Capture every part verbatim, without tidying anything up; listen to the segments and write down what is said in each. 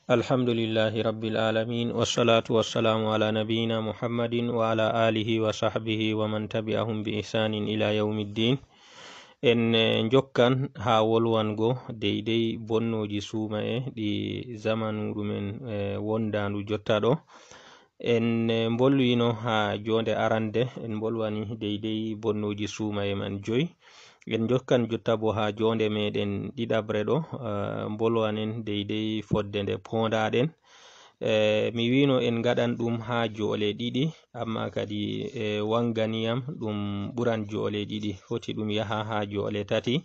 Alhamdulillahi Rabbil Alamin, wassalatu wassalamu ala nabiyyina Muhammadin wa ala alihi wa sahbihi wa man tabi'ahum bi ihsanin ila yawmiddin. En eh, jokkan haa wolwango deydey bonnooji suumaye ɗi zamanu ɗumen eh, wondaandu jotta ɗo. En eh, mbolwiino haa joonde arande, en mbolwani deydey bonnooji suumaye man joy. En jokkan jotta bo haa joonde meɗen ɗiɗaɓre ɗo, eh, mbolwanen deydey fodde nde poondaɗen. Eh, mi wiino en ngaɗan ɗum haa joole ɗiɗi, amma kadi eh, wanganiyam ɗum ɓuran joole ɗiɗi. Foti ɗum yaha haa joole tati.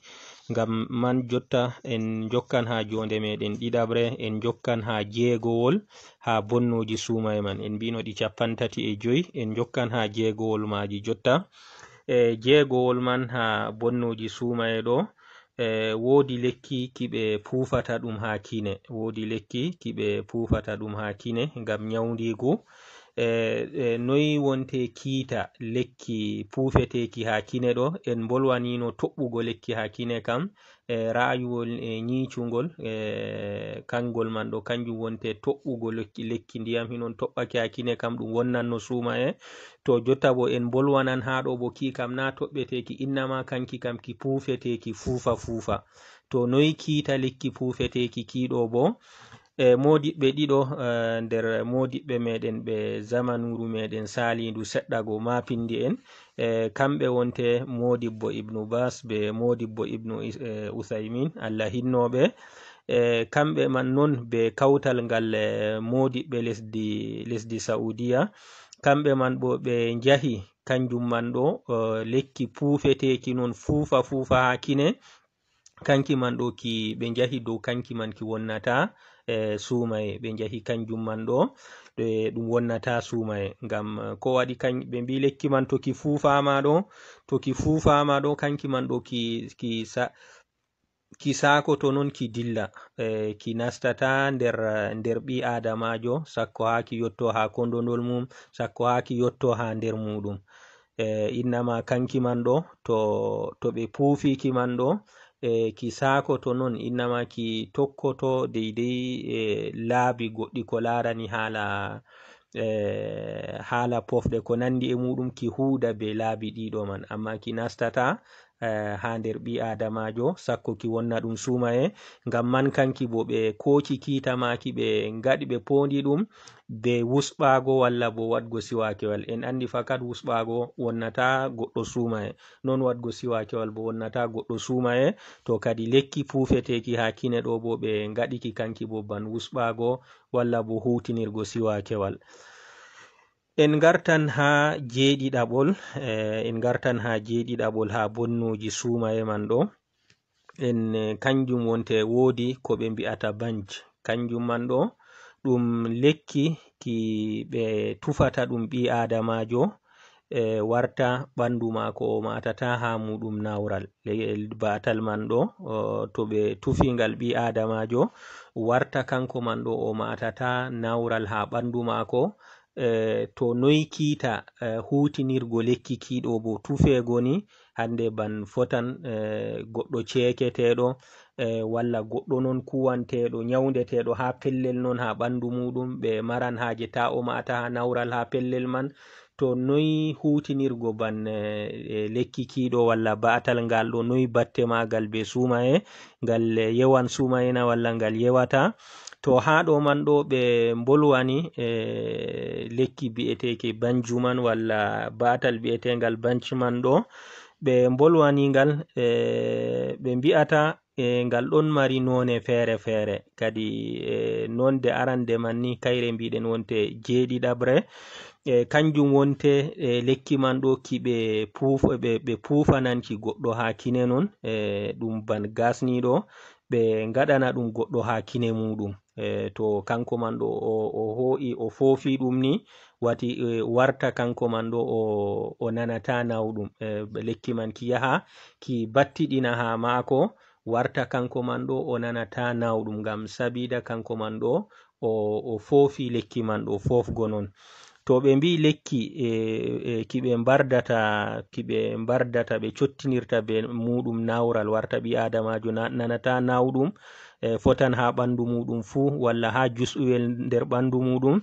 Ngam man jotta en jokkan haa joonde meɗen ɗiɗaɓre, en jokkan haa jeegowol, haa bonnooji suumaye man. En mbino ɗi cappan tati e joy, en jokkan haa jeegowol maaji jotta. E jeegowol man haa bonnooji suumaye ɗo, e woodi lekki ki ɓe puufata ɗum haa kine. Woodi lekki ki ɓe puufata ɗum haa kine ngam nyawndiigu. E, e noy wonte kiita lekki puufeteeki haa kine ɗo? En mbolwaniino toɓɓugo lekki haa kine kam, e ra'ayuwol e nyiicungol, e kangol man ɗo, kanjum wonte toɓɓugo lekki, lekki ndiyam hinon toɓɓake haa kine kam, ɗum wonnanno suumaye. To jotta bo en mbolwanan haa ɗo bo ki kam na toɓɓeteeki, innama kanki kam ki puufeteeki fuufa fuufa. To noy kiita lekki puufeteeki ki ɗo bo? E moodiɓɓe ɗiɗo eh, nder moodiɓɓe meɗen ɓe zamanuuru meɗen saaliindu seɗɗa go maapindi en, e kamɓe wonte moodibbo Ibnu Bas be moodibbo Ibnu Is- eh, Uthaymin, Allah hinnooɓe. E kamɓe man non be kawtal ngal eh, moodiɓɓe lesdi, lesdi Saudiya, kamɓe man bo ɓe njahi kanjum man ɗo eh, lekki puufeteeki non fuufa fuufa haa kine. Kanki man ɗo ki ɓe njahi dow kanki man ki wonnata e suumaye, ɓe njahi kanjum man ɗo ɗe ɗum wonnata suumaye. Ngam eh, ko waɗi kan ɓe mbi lekki man to ki fuufaama ɗo, to ki fuufaama ɗo, kanki man ɗo ki, ki sa- ki saakoto non ki dilla, e ki nastata nder, nder ɓi aadamaajo, sakko haa ki yotto haa kondondol mum, sakko haa ki yotto haa nder muuɗum. E innama kanki man ɗo, to, to ɓe puufi ki man ɗo, e ki saakoto non, innama ki tokkoto deydey e laabi goɗɗi ko laarani haala, e haala pofɗe ko nanndi e muuɗum, ki huuda be laabi ɗiɗo man, amma ki nastata eh, haa nder ɓi aadamaajo, sakko ki wonna ɗum suumaye. Ngam man kanki bo ɓe kooci kiita maaki, ɓe ngaɗi ɓe poondi ɗum be wusɓaago walla bo waɗgo siwaakewal. En anndi fakat wusɓaago wonnata goɗɗo suumaye, non waɗgo siwaakewal bo wonnata goɗɗo suumaye. To kadi lekki puufeteeki haa kine ɗo bo ɓe ngaɗi ki kanki bo ban wusɓaago walla bo huutinirgo siwaakewal. En ngartan haa jeeɗiɗaɓol, eh, en ngartan haa jeeɗiɗaɓol haa bonnooji suumaye man ɗo. En eh, kanjum wonte woodi ko ɓe mbi'ata banj. Kanjum man ɗo ɗum lekki ki ɓe tufata ɗum ɓi aadamaajo, e warta ɓanndu maako o maatata haa muuɗum nawral. Le- baatal man ɗo o, to ɓe tufi ngal ɓi aadamaajo, warta kanko man ɗo o maatata nawral haa ɓanndu maako. E to noy kiita e huutinirgo lekki kiiɗo bo tufeego ni, hannde ban fotan e goɗɗo ceeketeeɗo e walla goɗɗo non kuwanteeɗo, nyawndeteeɗo haa pellel non haa ɓanndu muuɗum, ɓe maran haaje ta o maata haa nawral haa pellel man. To noy huutinirgo ban e lekki kiiɗo walla baatal ngal ɗo, noy batte maagal be suumaye, ngal yewan suumayena walla ngal yewata? To haa ɗo man ɗo ɓe mbolwani e lekki bi'eteeki banju man walla baatal bi'eteengal banj man ɗo, ɓe mbolwani ngal e ɓe mbi'ata e ngal ɗon mari noone feere feere. Kadi e nonde arande man ni kayre mbiɗen wonte jeeɗiɗaɓre. E kanjum wonte e lekki man ɗo ki ɓe puuf- ɓe, ɓe puufananki goɗɗo haa kine non, e ɗum ban gasniiɗo, ɓe ngaɗana ɗum goɗɗo haa kine muuɗum. E to kanko man ɗo o, o hoo'i, o foofi ɗum ni, wati e warta kanko man ɗo o, o nanata nawɗum. E lekki man ki yaha ki battiɗina haa maako, warta kanko man ɗo o nanata nawɗum, ngam sabida kanko man ɗo o, o foofi lekki man ɗo foofgo non. To ɓe mbi lekki e, e ki ɓe mbardata, ki ɓe mbardata, ɓe cottinirta be muuɗum nawral, warta ɓi aadamaajo na- nanata nawɗum, e fotan haa ɓanndu muuɗum fuu, walla haa jus'uwel nder ɓanndu muuɗum.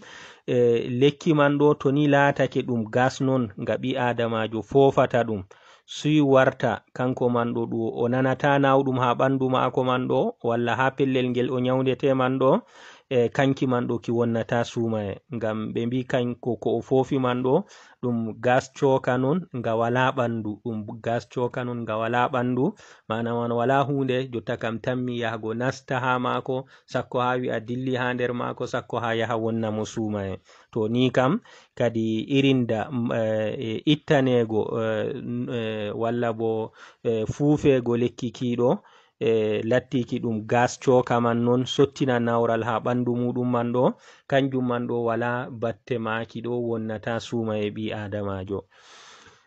E lekki man ɗo, to ni laatake ɗum gas non nga ɓii aadamaajo foofata ɗum, suy warta kanko man ɗo, ɗum o nanata naawɗum haa ɓanndu maako man ɗo, walla haa pellel ngel o nyawndete man ɗo, e kanki man ɗo ki wonnata suumaye. Ngam ɓe mbii kanko ko o foofi man ɗo, ɗum gas cooka non nga walaa ɓanndu, ɗum gas cooka non nga walaa ɓanndu, maana man walaa huunde jotta kam tammi yahago nasta haa maako, sakko haa wi'a dilli haa nder maako, sakko haa yaha wonna mo suumaye. To ni kam, kadi irinda, m-, e, e, ittaneego, e, n-, e, walla bo, e, fuufeego lekki kiiɗo, e, lattiki ɗum gas cooka man non, sottina nawral haa ɓanndu muuɗum man ɗo, kanjum man ɗo walaa batte maaki ɗo wonnata suumaye ɓii aadamaajo.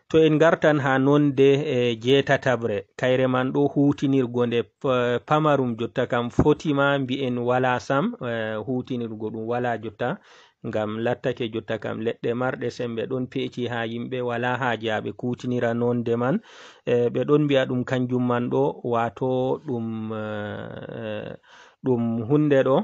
To en ngartan haa nonde, e, jeetataɓre, kayre man ɗo huutinirgo nde p-, pamarum jotta kam foti ma mbi'en walaa sam, e, huutinirgo ɗum walaa jotta, ngam lattake jotta kam leɗɗe marɗe sembe ɗon peeci haa yimɓe walaa haaje haa ɓe kuutinira nonde man. E, ɓe ɗon mbi'a ɗum kanjum man ɗo, waato ɗum, e, ɗum hunde ɗo,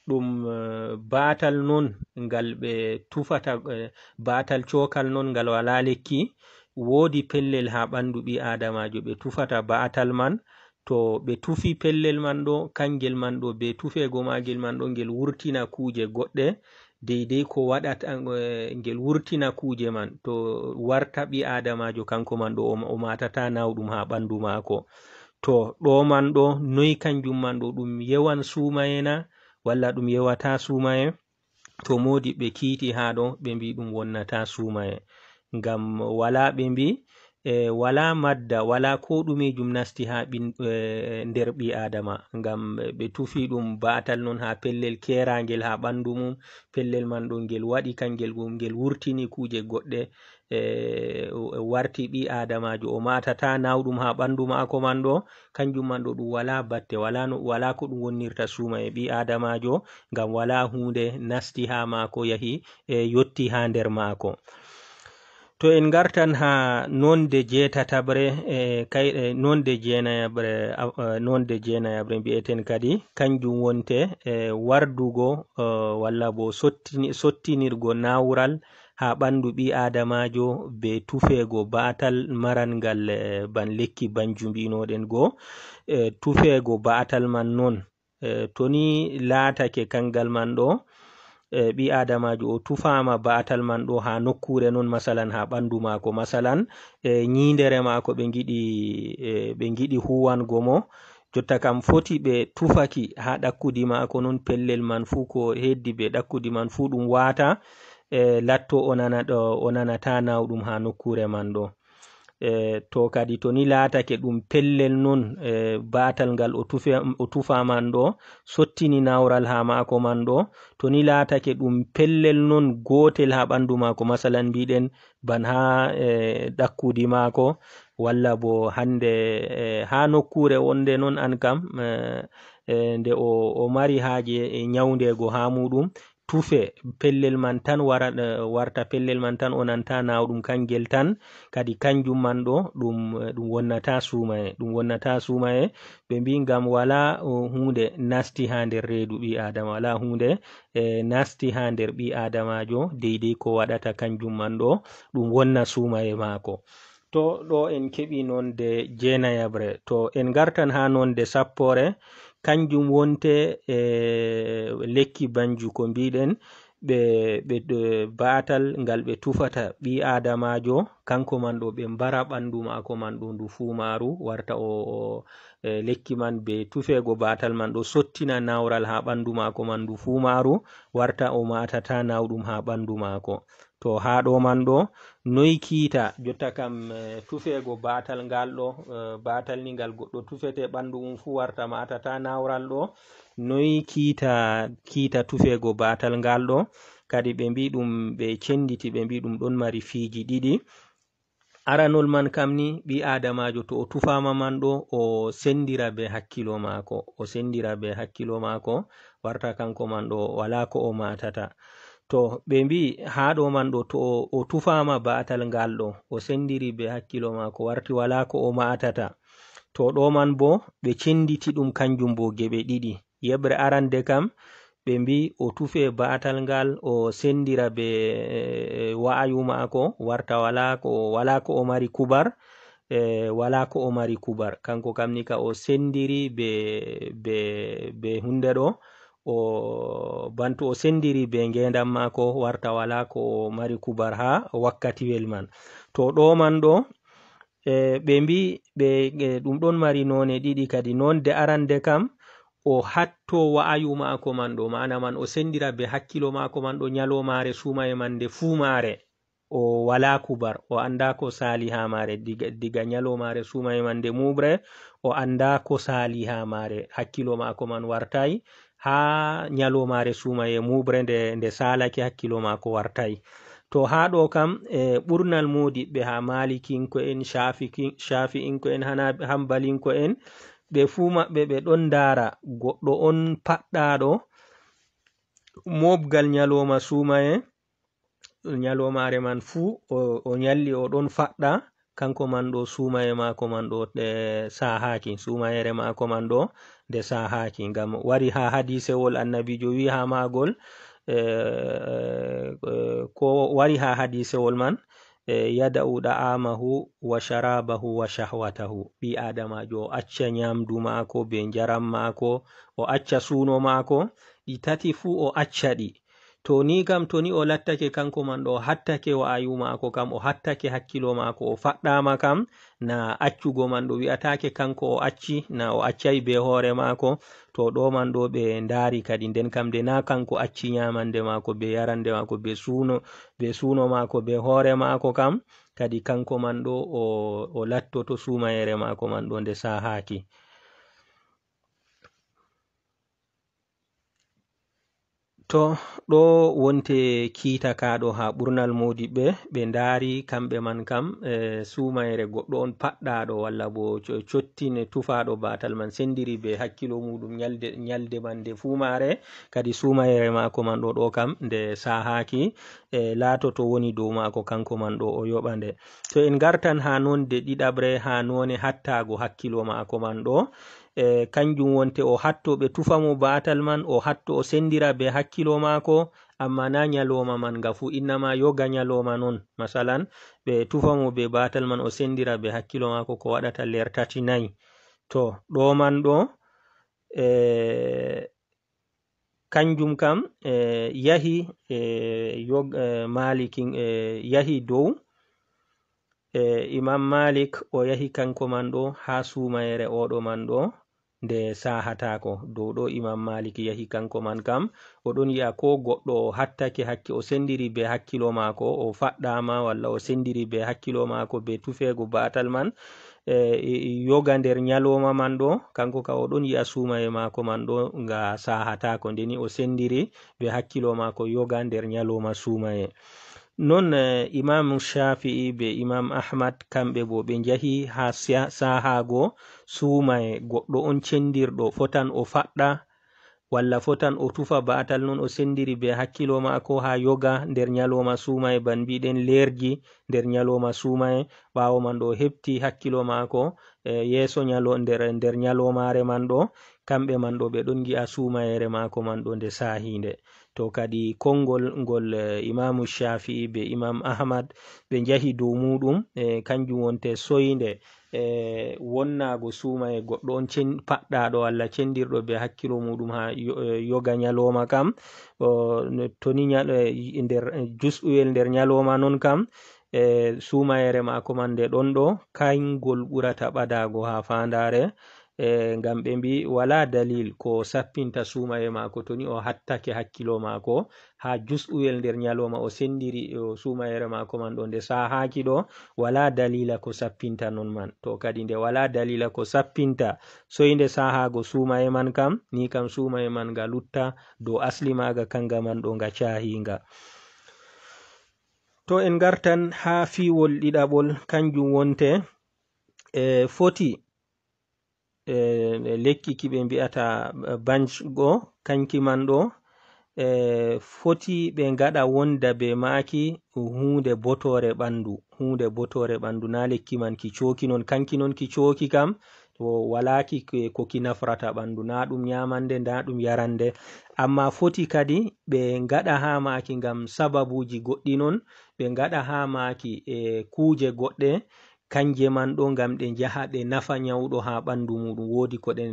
ɗum, e, baatal non ngal ɓe tufata, e, baatal cookal non ngal walaa lekki. Woodi pellel haa ɓanndu ɓii aadamaajo ɓe tufata baatal man. To ɓe tufi pellel man ɗo, kangel man ɗo, be tufeego maagel man ɗo, ngel wurtina kuuje goɗɗe, deydey ko waɗata, e, ngel wurtina kuuje man. To warta ɓii aadamaajo kanko man ɗo, o ma-, o maatata nawɗum haa ɓanndu maako. To ɗo man ɗo, noy kanjum man ɗo, ɗum yewan suumaye na, walla ɗum yewata suumaye? To moodiɓɓe kiiti haa ɗo, ɓe mbii ɗum wonnata suumaye. Ngam walaa, ɓe mbii, e, walaa madda, walaa ko ɗumeejum nasti haa ɓin-, e, nder ɓii aadama. Ngam ɓe tufi ɗum baatal non haa pellel keeraangel haa ɓanndu mum, pellel man ɗo ngel waɗi kangel gom, ngel wurtini kuuje goɗɗe, e, o, o warti ɓii aadamaajo, o maatata nawɗum haa ɓanndu maako man ɗo, kanjum man ɗo ɗum walaa batte, walaa no, walaa ko ɗum wonnirta suumaye ɓii aadamaajo, ngam walaa huunde nasti haa maako yahi, e, yotti haa nder maako. To en ngartan haa nonde jeetataɓre, e, kay, e, nonde jeenayaɓre, a, a, nonde jeenayaɓre mbi'eten kadi, kanjum wonte, e, wardugo, e, walla bo sottini-, sottinirgo naawral haa ɓanndu ɓii aadamaajo be tufeego baatal marangal, e, ban lekki banju mbi'noɗen go, e, tufeego baatal man non. E, to ni laatake kangal man ɗo, e, ɓii aadamaajo o tufaama baatal man ɗo haa nokkuure non, masalan, haa ɓanndu maako, masalan, e, nyiindere maako ɓe ngiɗi, e, ɓe ngiɗi huwango mo. Jotta kam foti ɓe tufaki haa ɗakkudi maako non, pellel man fuu ko heddi be ɗakkudi man fuu ɗum waata, e, latto o nana ɗo, o nanata nawɗum haa nokkuure man ɗo. E, to kadi to ni laatake ɗum pellel non, e, baatal ngal o tufe-, o tufa man ɗo, sottini nawral haa maako man ɗo, to ni laatake ɗum pellel non gootel haa ɓanndu maako, masalan mbiɗen ban haa, e, ɗakkudi maako, walla bo hande, e, haa nokkuure wonde non an kam, e, e, nde o, o mari haaje e nyawndeego haa muuɗum, tufe pellel man tan wara, e, warta pellel man tan, o nanta nawɗum kangel tan, kadi kanjum man ɗo ɗum, e, ɗum wonnata suumaye, ɗum wonnata suumaye. Ɓe mbii ngam walaa, o, huunde nasti haa nder reedu ɓii aadama, walaa huunde, e, nasti haa nder ɓii aadamaajo, deydey ko waɗata kanjum man ɗo, ɗum wonna suumaye maako. To ɗo en keɓi nonde jeenayaɓre, to en ngartan haa nonde sappoore, kanjum wonte, e, lekki banju ko mbiɗen, ɓe, ɓe, ɓe baatal ngal ɓe tufata ɓii aadamaajo, kanko man ɗo ɓe mbara ɓanndu maako man ɗo ndu fuu maaru, warta o, o, e, lekki man be tufeego baatal man ɗo sottina nawral haa ɓanndu maako man ndu fuu maaru, warta o maatata nawɗum haa ɓanndu maako. To haa ɗo man ɗo, noy kiita, jotta kam, e, tufeego baatal ngal ɗo, e, baatal ni ngal goɗɗo tufete ɓanndu mum fuu warta maatata nawral ɗo, noy kiita, kiita tufeego baatal ngal ɗo? Kadi ɓe mbii ɗum, ɓe cenditi, ɓe mbii ɗum ɗon mari fiiji ɗiɗi. Aranol man kam ni, ɓii aadamaajo to o tufaama man ɗo, o sendira be hakkilo maako, o sendira be hakkilo maako, warta kanko man ɗo walaa ko o maatata. To ɓe mbii haa ɗo man ɗo, to o, o tufaama baatal ngal ɗo, o sendiri be hakkilo maako, warti walaa ko o maatata. To ɗo man bo, ɓe cenditi ɗum kanjum bo geɓe ɗiɗi. Yeɓre arande kam, ɓe mbi o tufe baatal ngal, o sendira be, eh, wa'ayu maako, warta wala ko, wala ko o mari kubar, eh, wala ko o mari kubar. Kanko kam ni ka o sendiri be, be, be hunde ɗo, o, bantu o sendiri be ngendam maako, warta wala ko o mari kubar ha wakkatiwel man. To ɗo man ɗo, eh, ɓe mbi, ɓe, eh, ɗum ɗon mari none ɗiɗi kadi. Nonde arande kam, o hatto wa'ayu maako man ɗo, ma'ana man o sendira be hakkilo maako man ɗo, nyalomaare sumaye man nde fuu maare. O wala kubar, o anda ko sali ha maare, diga, diga nyalomaare sumaye man nde muɓre, o anda ko sali ha maare, hakkilo maako man wartay, ha nyalomaare sumaye muɓre nde, nde salake hakkilo maako wartay. To ha ɗo kam, e ɓurnal modiɓɓe ha malikinko en, shafi'in-, shafi'inko en, hana-, hambalinko en, ɓe fuu maɓɓe ɓe ɗon ndaara goɗɗo on paɗɗaaɗo mooɓgal nyalooma suumaye, nyaloomaare man fuu o, o nyalli o ɗon faɗɗa, kanko man ɗo suumaye maako man ɗo, e, saahaaki, suumayere maako man ɗo nde saahaaki. Ngam wari haa hadiisewol Annabiijo wi'i haa maagol, e, e, ko wari haa hadiisewol man, e, "Yada'u da'amahu wa sharabahu wa shahwatahu." Ɓii Aadamaajo o acca nyaamdu maako be njaram maako, o acca suuno maako, ɗi tati fuu o acca ɗi. To ni kam, to ni o lattake kanko man ɗo, o hattake wa'ayu maako kam, o hattake hakkilo maako, o faɗɗaama kam, na accugo man ɗo wi'ataake kanko o acci, na o accay be hoore maako. To ɗo man ɗo ɓe ndaari kadi, nden kam nde na kanko acci nyaamande maako be yarande maako be suuno, be suuno maako be hoore maako kam, kadi kanko man ɗo o, o lattoto suumayere maako man ɗo nde saahaaki. To ɗo wonte kiita ka ɗo haa ɓurnal moodiɓɓe, ɓe ndaari kamɓe man kam, e, suumayere goɗɗo on paɗɗaaɗo walla bo co-, cottin tufaaɗo baatal man sendiri be hakkilo muuɗum nyalde, nyalde man nde fuumaare, kadi suumayere maako man ɗo, ɗo kam nde saahaaki, e, laatoto woni dow maako kanko man ɗo o yoɓa nde. To en ngartan haa nonde ɗiɗaɓre, haa noone hattaago hakkilo maako man ɗo, e, kanjum wonte o hatto ɓe tufa mo baatal man, o hatto o sendira be hakkilo maako, amma na nyalooma man nga fuu, innama yoga nyalooma non. Masalan, ɓe tufa mo be baatal man, o sendira be hakkilo maako ko waɗata ler tati nayi. To, ɗo man ɗo, e, kanjum kam, e, yahi, e, yog-, e, Malikin, e, yahi dow, e, Imam Malik o yahi kanko man ɗo haa suumayere oɗo man ɗo nde saahataako. Dow ɗo Imam Malik yahi kanko man kam, o ɗon yi'a ko goɗɗo o hattake hakke, o sendiri be hakkilo maako, o faɗɗaama walla o sendiri be hakkilo maako be tufeego baatal man, e, e, yoga nder nyalooma man ɗo, kanko ka o ɗon yi'a suumaye maako man ɗo nga saahataako, ndeni o sendiri be hakkilo maako yoga nder nyalooma suumaye. Non, e, Imam Shafi'i be Imam Ahmad, kamɓe bo ɓe njahi haa sa-, saahaago suumaye, goɗɗo on cendirɗo fotan o faɗɗa, walla fotan o tufa baatal non o sendiri be hakkilo maako haa yoga nder nyalooma suumaye, ban mbiɗen leerji nder nyalooma suumaye, ɓaawo man ɗo o heɓti hakkilo maako, e, yeeso nyalo-, nder, nder nyaloomaare man ɗo, kamɓe man ɗo ɓe ɗon ngi'a suumayere maako man ɗo nde saahiinde. To kadi konngol ngol, e, Imaamu Shafi'i be Imam Ahmad ɓe njahi dow muuɗum, e, kanjum wonte soynde, e, wonnaago suumaye goɗɗo on cen-, paɗɗaaɗo walla cendirɗo be hakkilo muuɗum haa yo-, e, yoga nyalooma kam, o, no, to ni nyal-, e, nder, e, jus'uyel nder nyalooma non kam, e, suumayere maako man nde ɗon ɗo, kayngol ɓurata ɓadaago haa faandaare, e, ngam ɓe mbi wala dalil ko sappinta suumaye maako to ni o hattake hakkilo maako haa jus'uyel nder nyalooma o sendiri, o, suumayere maako man ɗo nde saahaaki ɗo, wala dalila ko sappinta non man. To kadi nde wala dalila ko sappinta soynde saahaago suumaye man kam, ni kam suumaye man nga lutta dow asli maaga kanga man ɗo nga caahiinga. To en ngartan haa fiiwol ɗiɗaɓol, kanjum wonte, e, foti, e, lekki ki ɓe mbi'ata, e, banj go, kanki man ɗo, e, foti ɓe ngaɗa wonda be maaki huunde botoore ɓandu, huunde botoore ɓandu, na lekki man ki cooki non, kanki non ki cooki kam, O walaa ki ko ki nafrata ɓanndu, na ɗum ñaamande, na ɗum yarande. Amma foti kadi ɓe ngaɗa haa maaki ngam sababuuji goɗɗi non, ɓe ngaɗa haa maaki e kuuje goɗɗe, kanje man ɗo ngam ɗe njaha ɗe nafa ñawɗo haa ɓanndu muuɗum. Woodi ko ɗe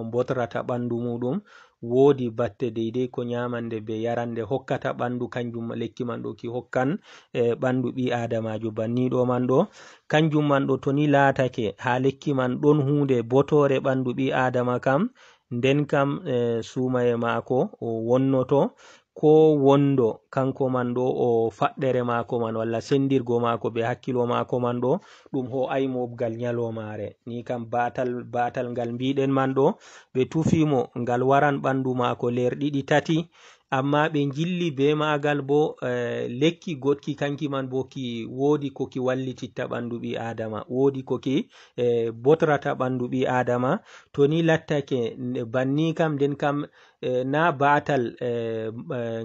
mbotrata ɓanndu muuɗum, woodi batte deydey ko ñaamande be yarande hokkata ɓanndu, kanjum lekki man ɗo ki hokkan e ɓanndu ɓii aadamaajo banniiɗo man ɗo. Kanjum man ɗo to ni laatake haa lekki man ɗon huunde botoore ɓanndu ɓii aadama kam, nden kam e suumaye maako o wonnoto, ko wondo kanko man ɗo o faɗɗere maako man walla sendirgo maako be hakkilo maako man ɗo, ɗum ho ay moɓgal ñalomaare. Ni kam batal, batal ngal mbiɗen man ɗo, ɓe tufi mo, ngal waran ɓanndu maako leer ɗiɗi tati, amma ɓe njilli be maagal bo e lekki goɗki, kanki man bo ki woodi ko ki wallititta ɓanndu ɓii aadama, woodi ko ki e botrata ɓanndu ɓii aadama. To ni lattake banni kam, nden kam e na batal e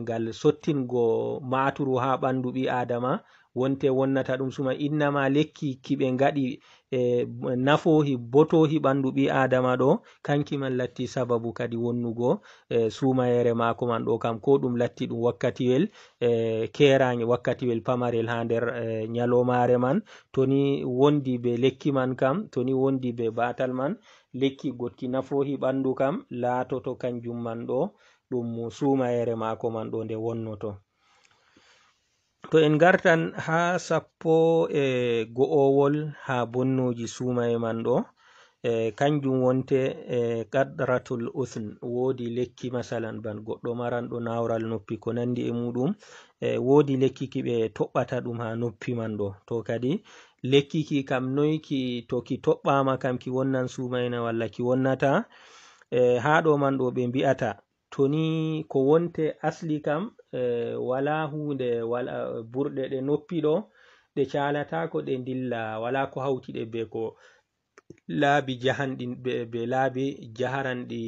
ngal sottingo maaturu haa ɓanndu ɓii aadama wonte wonnata ɗum suumaye. Innama lekki ki ɓe ngaɗi e nafoohi botoohi ɓanndu ɓii aadama ɗo, kanki man latti sababu kadi wonnugo e suumayeere maako man ɗo kam, ko ɗum latti ɗum wakkatiwel e keeraange, wakkatiwel pamarel haa nder e ñalomaare man. To ni wondi be lekki man kam, to ni wondi be batal man, lekki goɗki nafoohi ɓanndu kam laatoto kanjum man ɗo ɗum suumayeere maako man ɗo nde wonnoto. To en ngartan haa sappo e go'owol haa bonnooji suumaye man ɗo, e kanjum wonte e qadratul uthn, woodi lekki masalan ban goɗɗo maranɗo naawral noppi ko nanndi e muuɗum, e woodi lekki ki ɓe toɓɓata ɗum haa noppi man ɗo. To kadi lekki ki kam noy ki, to ki toɓɓaama kam ki wonnan suumayna walla ki wonnata? E haa ɗo man ɗo ɓe mbi'ata to ni ko wonte asli kam e wala huunde wala burɗe ɗe noppi ɗo ɗe caalataako ɗe ndilla, wala ko hawti ɗe be ko laabi jahanɗi be, be laabi jaharanɗi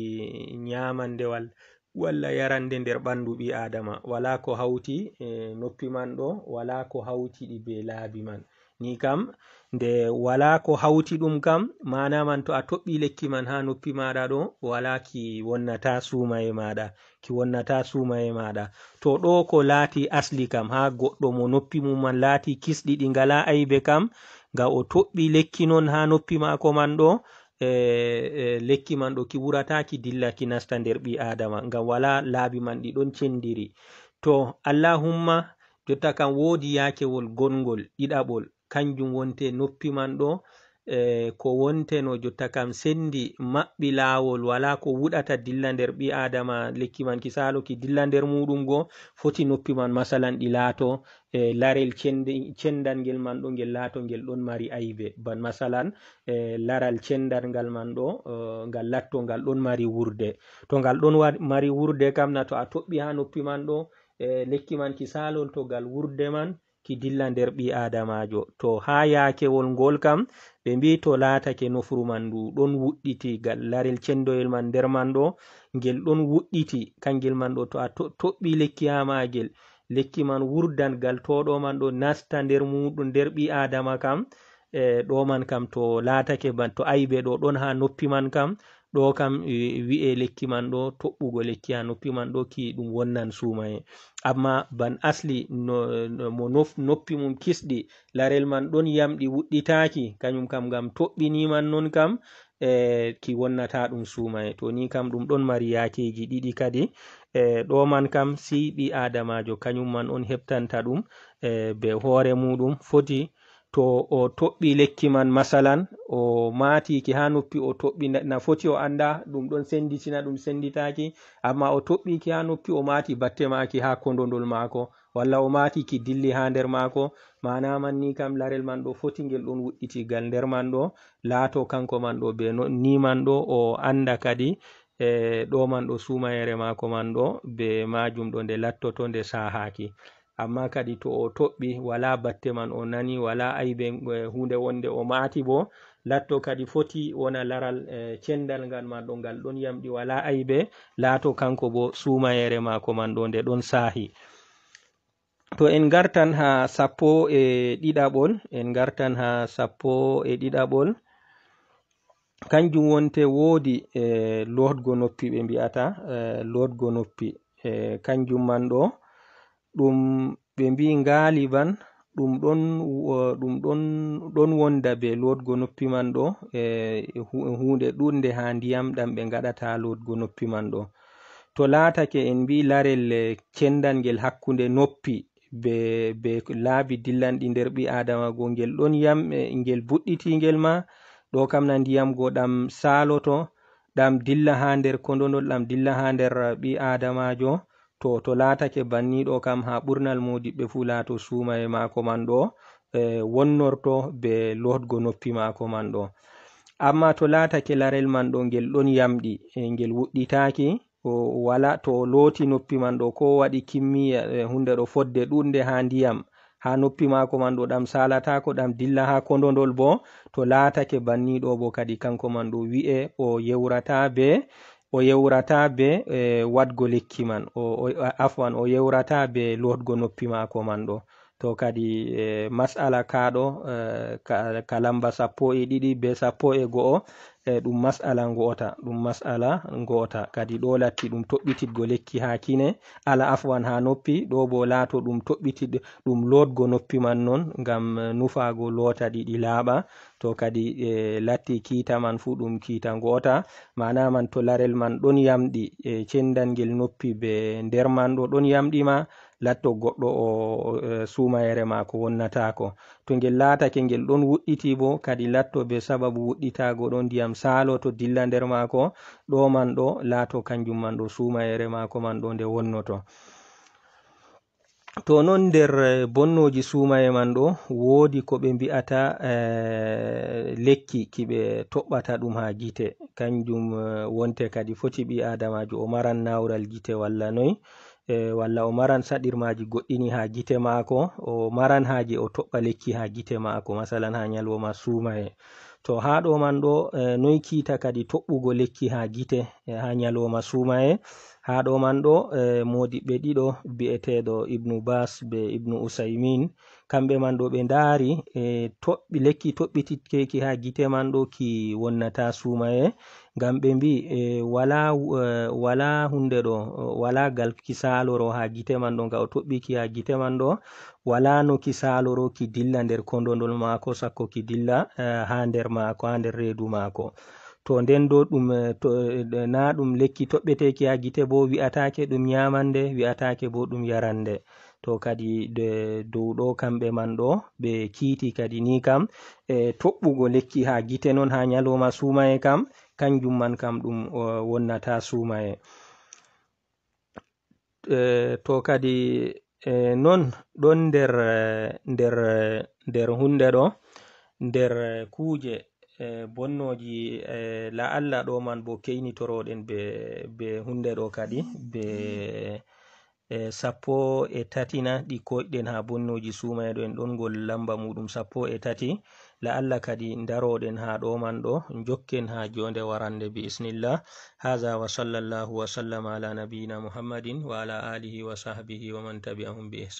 ñaamandewal walla yarande nder ɓanndu ɓii aadama, wala ko hawti e noppi man ɗo, wala ko hawti ɗi be laabi man. Ni kam nde wala ko hawti ɗum kam, maana man to a toɓɓi lekki man haa noppi maaɗa ɗo, wala ki wonnata suumaye maaɗa, ki wonnata suumaye maaɗa. To ɗo ko laati asli kam haa goɗɗo mo noppi mum man laati kisɗi ɗi ngala aybe kam, nga o toɓɓi lekki non haa noppi maako man ɗo, e, e lekki man ɗo ki wurata ki dilla ki nasta nder ɓii aadama, ngam wala laabi man ɗi ɗon cendiri. To allahumma jotta kam woodi yaakewol gongol ɗiɗaɓol, kanjum wonte noppi man ɗo e ko wonteno jotta kam sendi maɓɓi laawol, wala ko wuɗata dilla nder ɓii aadama, lekki man ki saalo ki dilla nder muuɗum go, foti noppi man masalan ɗi laato e larel cende-, cendal ngel man ɗo ngel laato ngel ɗon mari aybe. Ban masalan e laral cendal ngal man ɗo e ngal latto ngal ɗon mari wurde. To ngal ɗon wa-, mari wurde kam na to a toɓɓi haa noppi man ɗo e lekki man ki saalonto ngal wurde man ki dilla nder ɓii aadamaajo. To haa yaakewol ngol kam ɓe mbi'i to laatake nofru man ndu ɗon wuɗɗiti ngal larel cendoyel man nder man ɗo, ngel ɗon wuɗɗiti kangel man ɗo to a to-, toɓɓi lekki haa maagel, lekki man wurdan ngal to ɗo man ɗo nasta nder muuɗum nder ɓii aadama kam, e ɗo man kam to laatake ban to aybe ɗo ɗon haa noppi man kam, ɗo kam e, wi'e lekki man ɗo toɓɓugo lekki haa noppi man ɗo ki ɗum wonnan suumaye. Amma ban asli no, no, mo nof-, noppi mum kisɗi larel man ɗon yamɗi wuɗɗitaaki, kanyum kam ngam toɓɓini man non kam e, ki wonnata ɗum suumaye. To ni kam ɗum ɗon mari yaakeeji ɗiɗi kadi. E, ɗo man kam sey ɓii aadamaajo kanyum man on heɓtanta ɗum e, be hoore muuɗum foti to o toɓɓi lekki man masalan, o maati ki haa noppi o toɓɓi na, na foti o annda ɗum ɗon senditina ɗum senditaaki, amma o toɓɓi ki haa noppi o maati batte maaki haa kondondol maako, walla o maati ki dilli haa nder maako, maana man ni kam larel man ɗo foti ngel ɗon wuɗɗiti gal nder man ɗo, laato kanko man ɗo be no, ni man ɗo o annda kadi e ɗo man ɗo suumayere maako man ɗo be maajum ɗo nde lattoto nde saahaaki. Amma kadi to o toɓɓi, walaa batte man o nani, walaa aybe, e, huunde wonde o maati bo, latto kadi foti wona laral, e, cendal ngal man ɗo ngal ɗon yamɗi, walaa aybe, laato kanko bo suumayere maako man ɗo nde ɗon saahi. To en ngartan haa sappo e ɗiɗaɓol, en ngartan haa sappo e ɗiɗaɓol. Kanjum wonte woodi e lootgo noppi, ɓe mbi'ata e lootgo noppi. E kanjum man ɗo, ɗum ɓe mbi'i ngaaliban, ɗum ɗon, ɗum ɗon, ɗon wonda be lootgo noppi man ɗo, e hu-, huunde ɗuuɗnde haa ndiyam ɗam ɓe ngaɗata lootgo noppi man ɗo. To laatake en mbi'i larel, e, cendangel hakkunde noppi be, be laabi dillanɗi nder ɓi Aadama go, ngel ɗon yam-, e, ngel buɗɗitingel ma, ɗo kam na ndiyam go ɗam saaloto, ɗam dilla haa nder kondondol, ɗam dilla haa nder ɓi Aadamaajo. To, to laatake banni ɗo kam, haa ɓurnal moodiɓɓe fuu laato suumaye maako man ɗo, e, wonnorto be lootgo noppi maako man ɗo. Ammaa to laatake larel man ɗo, ngel ɗon yamɗi, e, ngel wuɗɗitaaki, o wala, to o looti noppi man ɗo, ko o waɗi kimmiya, e, hunde ɗo fodde ɗuuɗnde haa ndiyam, haa noppi maako man ɗo ɗam saalataako, ɗam dilla haa kondondol bo, to laatake banni ɗo bo kadi kanko man ɗo wi'e o yewrata be, o yewrata be, e, waɗgo lekki man, o, o, afwan, o yewrata be lootgo noppi maako man ɗo. To kadi, e, mas'ala kaa ɗo, e, ka, ka lamba sappo e ɗiɗi be sappo e go'o, e, ɗum mas'ala ngo'ota, ɗum mas'ala ngo'ota. Kadi ɗo latti ɗum toɓɓititgo lekki haa kine, ala afwan haa noppi, ɗo bo laato ɗum toɓɓitid-, ɗum lootgo noppi man non, ngam, e, nufaago loota ɗi ɗi laaɓa. To kadi, e, latti kiita man fuu ɗum kiita ngo'ota, maana man to larel man ɗon yamɗi, e, cendangel noppi be nder man ɗo ɗon yamɗi ma, latto goɗɗo o, o, e, suumayere maako wonnataako. To ngel laatake ngel ɗon wuɗɗiti bo, kadi latto be sababu wuɗɗitaago ɗo ndiyam saaloto dilla nder maako, ɗo man ɗo laato kanjum man ɗo suumayere maako man ɗo nde wonnoto. To non nder, e, bonnooji suumaye man ɗo, woodi ko ɓe mbi'ata, e, lekki ki ɓe toɓɓata ɗum haa gite. Kanjum, e, wonte kadi foti ɓi Aadamaajo o maran naawral gite walla noy, e, walla o maran saɗirmaaji goɗɗini haa gite maako, o maran haaje o toɓɓa lekki haa gite maako, masalan haa nyalwoma suumaye. To haa ɗo man ɗo, e, noy kiita kadi toɓɓugo lekki haa gite, e, haa nyalwoma suumaye? Haa ɗo man ɗo, e, moodiɓɓe ɗiɗo bi'eteeɗo Ibnu Bas be Ibnu Usaymin, kamɓe man ɗo ɓe ndaari, e, toɓɓi-, lekki toɓɓititkeeki haa gite man ɗo ki wonnata suumaye, ngam ɓe mbi'i, e, walaa, e, walaa hunde ɗo, e, walaa gal ki saaloro haa gite man ɗo, nga o toɓɓiki haa gite man ɗo, walaa no ki saaloro ki dilla nder kondondol maako, sakko ki dilla, e, haa nder maako, haa nder reedu maako. To nden do ɗum, e, to, e, na ɗum lekki toɓɓeteeki haa gite bo, wi'ataake ɗum nyaamande, wi'ataake bo ɗum yarande. To kadi de, dow ɗo kamɓe man ɗo, ɓe kiiti kadi ni kam, e, toɓɓugo lekki haa gite non haa nyalwoma suumaye kam, kanjum man kam ɗum, o, wonnata suumaye. E, to kadi, e, non ɗon nder, e, nder, e, nder hunde ɗo, nder, e, kuuje, e, bonnooji, e, la'alla ɗo man bo keynitoroɗen be, be hunde ɗo kadi, be, e, sappo e tati na ɗi koyɗen haa bonnooji suumayee ɗo, en ɗon ngol lamba muuɗum sappo e tati. La'alla kadi ndaroɗen haa ɗo man ɗo, njokken haa joonde warande bi isnillah. Haza wa sallallahu wa sallama ala nabiyina Muhammadin wa ala alihi wa sahbihi wa man tabi'ahum bi ihsan.